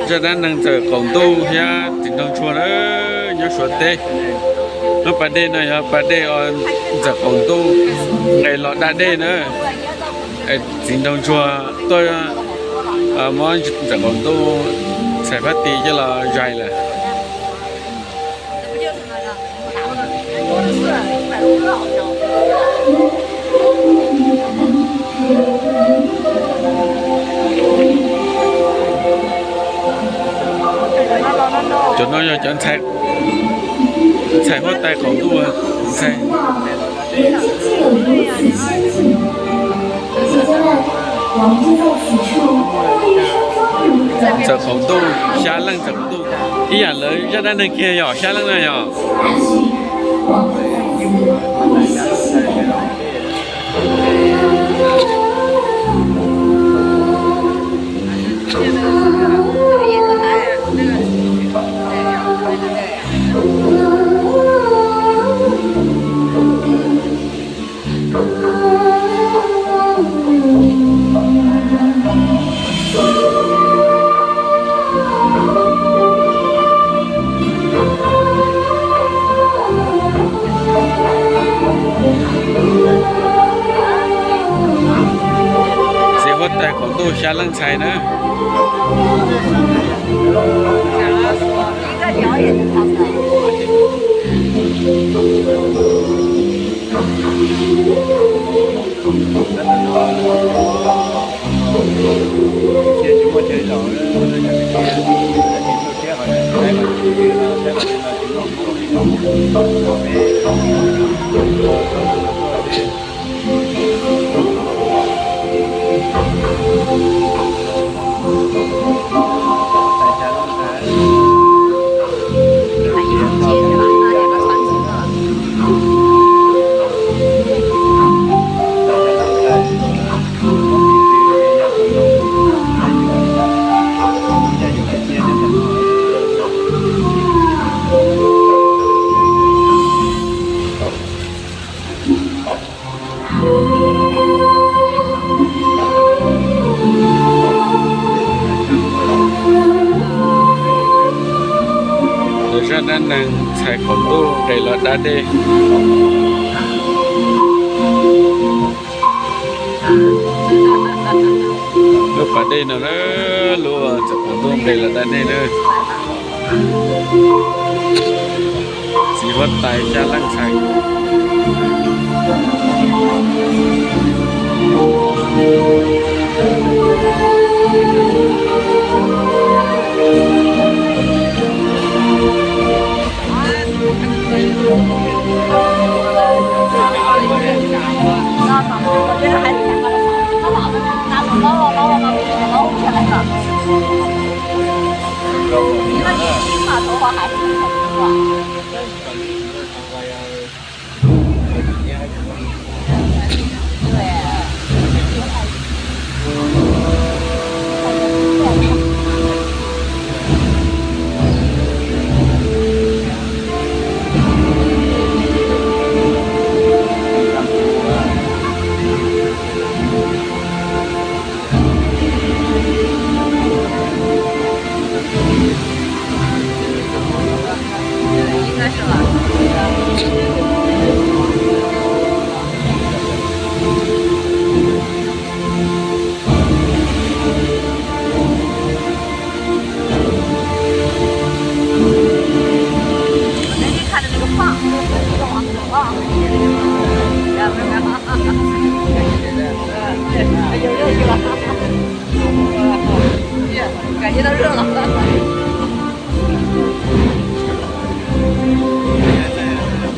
Zaj dab neeg ntxawm qaum ntuj thiab txiv nraug ntsuag na, nyob Suav teb. Lub pas dej no yog pas dej uas ntxawm qaum ntuj nqes los da dej na. Txiv nraug ntsuag tuaj muab ntxawm qaum ntuj txhais fab ti coj los zais lawm. Cov no yog cov ntxhais huab tais qaum ntuj ntxhais. Ntxawm qaum ntuj xya leej, ntxawm qaum ntuj ib yam lawv zaj dab neeg kiag yog xya leej na yog. Txiv huab tais qaum ntuj xya leej ntxhais na. Lawv zaj dab neeg ntxhais qaum ntuj nqes los da dej. Lub pas dej no na, lub ntxawm qaum ntuj nqes los da dej na. Txiv huab tais xya leej ntxhais.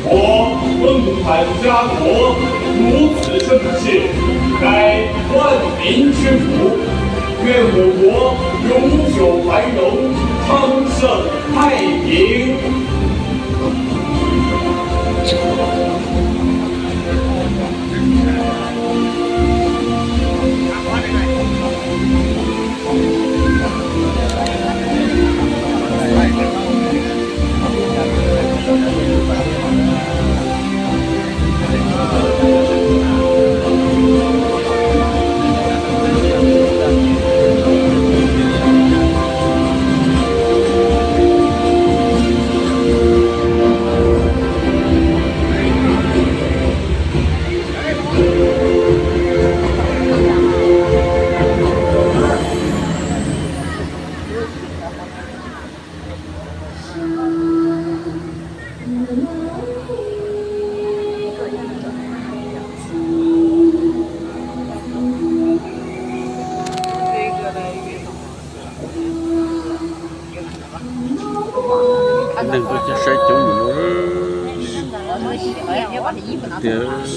Quốc恩團家國如此盛世，乃萬民之福。願我國永久繁榮，昌盛太平。Neeg tuaj saib coob mus no tias